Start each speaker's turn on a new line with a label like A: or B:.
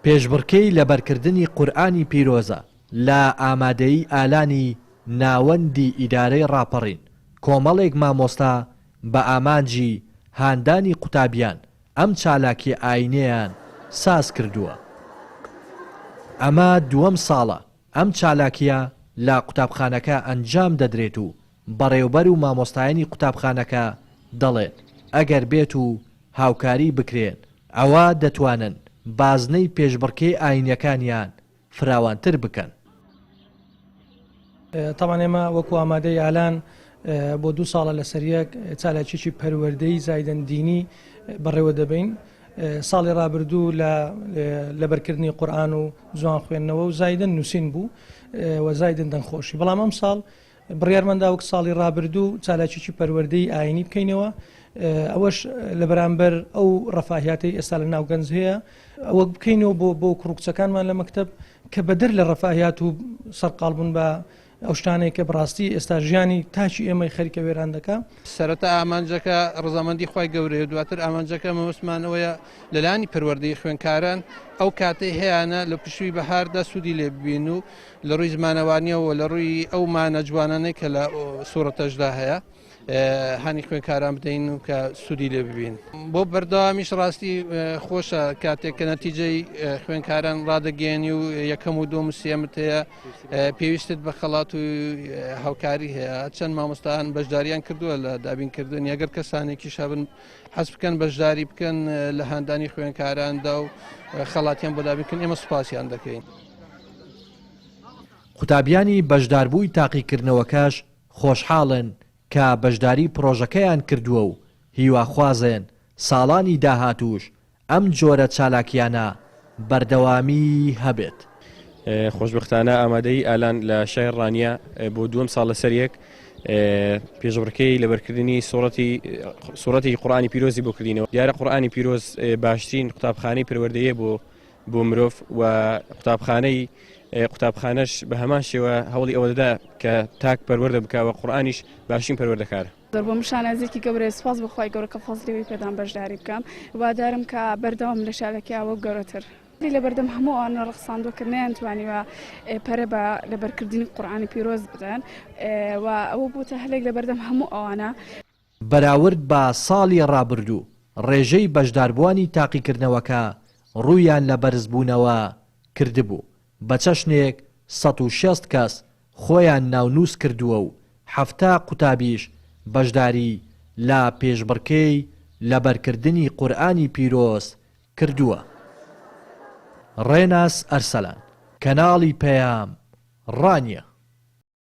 A: پێشبڕکێی لەبەرکردنی قورئانی پیرۆزە لە ئامادەیی ئالانی ناوەندی ئیدارەی ڕاپەڕین، کۆمەڵێک مامۆستا بە ئامانجی هاندانی قوتابیان ئەم چالاکیە ئاینیەیان ساز کردووە. ئەمە دووەم ساڵە ئەم چالاکیە لە قوتابخانەکە ئەنجام دەدرێت و بەڕێوبەر و مامۆستایانی قوتابخانەکە دەڵێن ئەگەر بێت و هاوکاری بکرێن ئەوا دەتوانن بازنەی پێشبڕکێ ئاینیەکانیان فراوانتر بکەن.
B: تەبعەن ئێمە وەکو ئامادەی ئالان بۆ دوو ساڵە لەسەر یەک چالاکیی پەروەردەیی زایدەن دینی بەڕێوە دەبەین. ساڵی ڕابردوو لە لەبەرکردنی قورئان و جوان خوێندنەوە و زایدەن نووسین بوو و زایدەن دەنگخۆشی بەڵام ئەمساڵ بڕیارمان دا وەک ساڵی ڕابردوو چالاکیی پەروەردەی ئاینی بکەینەوە، ئەوەش لە بەرامبەر ئەو ڕەفاهیاتەی ئێستا لە ناو گەنج هەیە ئەوە بکەینەوە بۆ بۆ کوڕ و کچەکانمان لە مەکتەب کە بەدەر لە ڕەفاهیات و سەرقاڵبوون بە ئەو شتانەی کە بەڕاستی ئێستا ژیانی تاکی ئێمەی خەریکە وێران دەکا.
C: سەرەتا ئامانجەکە ڕەزامەندی خوای گەورەیە، دواتر ئامانجەکە مەبەستمان ئەوەیە لەلایەنی پەروەردەی خوێندکاران ئەو کاتەی هەیانە لە پشووی بەهاردا سوودی لێ ببین و لە ڕووی زمانەوانیەوە لە ڕووی ئەو مانە جوانانەی کە لە سوڕەتەشدا هەیە هانی خوێنکاران بدەین و کە سوودی لێ ببین بۆ بەردەوامیش ڕاستی خۆشە کاتێک کە نەتیجەی خوێنکاران ڕادەگەێنی و یەکەم و دوم سێمت هەیە پێویستت بە خەڵات و هاوکاری هەیە چەند مامۆستان بەشداریان کردووە لە دابینکردن یەگەر کەسانێکیش هەبن حەز بکەن بەشداری بکەن لە هاندانی خوێنکاراندا و خەڵاتیان بۆ دابینکەن ئێمە سوپاسیان دەکەین.
A: قوتابیانی بەشداربووی تاقیکردنەوەکەش خۆشحاڵن کە بەشداری پڕۆژەکەیان کردووە و هیواخوازن ساڵانی داهاتووش ئەم جۆرە چالاکییانە بەردەوامیی هەبێت.
D: خۆشبەختانە ئامادەیی ئالان لە شاری ڕانیە بۆ دووەم ساڵ لەسەر یەک پێشبڕکێی لەبەرکردنی سوڕەتی سوڕەتی قورئانی پیرۆزی بۆ کردینەوە. دیارە قورئانی پیرۆز باشترین قوتابخانەی پەروەردەیە بۆ بۆ مرۆڤ و قوتابخانەی قوتابخانەش بە هەمان شێوە هەوڵی ئەوە دەدا کە تاک پەروەردە بکا و قورئانیش باشترین پەروەردەکارە.
E: زۆر بۆ من شانازیەکی گەورەیە سوپاس بۆ خوای گەورە کە فەزلی وی پێدام بەشداری بکەم هیوادارم کە بەردەوام لە چالاکیا وەک گەورەتر. لەبەردەم هەموو ئەوانە ڕەخساندووە کە نەیانتوانیوە پەرە بە لەبەرکردنی قورئانی پیرۆز بدەن و ئەوە بووتە هەلێک لەبەردەم هەموو ئەوانە.
A: بەراورد بە ساڵی ڕابردوو ڕێژەی بەشداربووانی تاقیکردنەوەکە ڕوویان لە بەرزبوونەوە کردبوو، بە چەشنێک 160 کەس خۆیان ناونووس کردووە و 70 قوتابیش بەشداری لە پێشبڕکێی لەبەرکردنی قورئانی پیرۆز کردووە. ڕێناس ئەرسەلان، کەناڵی پەیام، ڕانیە.